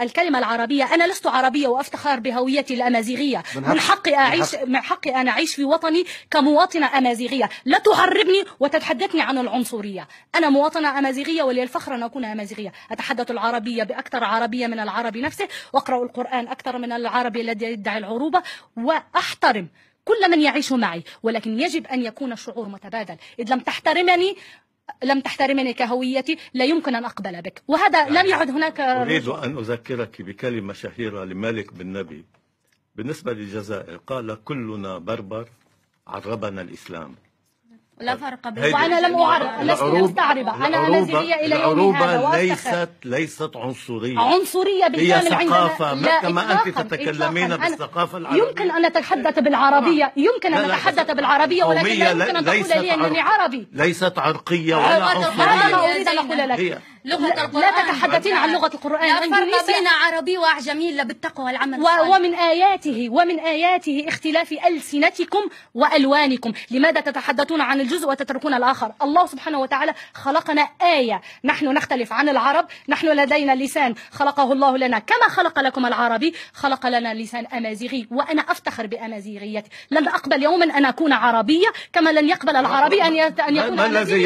الكلمة العربية. أنا لست عربية وأفتخر بهويتي الأمازيغية. من حقي أعيش، من حقي أن أعيش في وطني كمواطنة أمازيغية. لا تعربني وتتحدثني عن العنصرية. أنا مواطنة أمازيغية ولي الفخر أن أكون أمازيغية. أتحدث العربية بأكثر عربية من العربي نفسه، وأقرأ القرآن أكثر من العربي الذي يدعي العروبة، وأحترم كل من يعيش معي، ولكن يجب أن يكون الشعور متبادل. إذ لم تحترمني كهويتي، لا يمكن أن أقبل بك، وهذا لم يعد هناك. أريد أن أذكرك بكلمة شهيرة لمالك بن نبي بالنسبة للجزائر، قال: كلنا بربر عربنا الإسلام. لا فرق بين وأنا لم أعرب، لست مستعربة، أنا أمازيغية إلى يوم هذا. ليست عنصرية. عنصرية بالكامل. هي ثقافة. لا، كما أنت تتكلمين بالثقافة العربية. يمكن أن أتحدث بالعربية، يمكن أن أتحدث بالعربية، ولكن لا يمكن أن تقول لي أنني عربي. ليست عرقية ولا عنصرية. هذا ما أريد أن أقول لك. لغة القرآن. لا تتحدثين عن لغة القرآن. لا فرق بين عربي وأعجمي إلا بالتقوى والعمل. ومن آياته اختلاف ألسنتكم وألوانكم. لماذا تتحدثون عن الجزء وتتركون الآخر؟ الله سبحانه وتعالى خلقنا آية. نحن نختلف عن العرب، نحن لدينا لسان خلقه الله لنا، كما خلق لكم العربي خلق لنا لسان أمازيغي، وأنا أفتخر بأمازيغيتي. لن أقبل يوما أن أكون عربية، كما لن يقبل العربي أن يكون ما الذي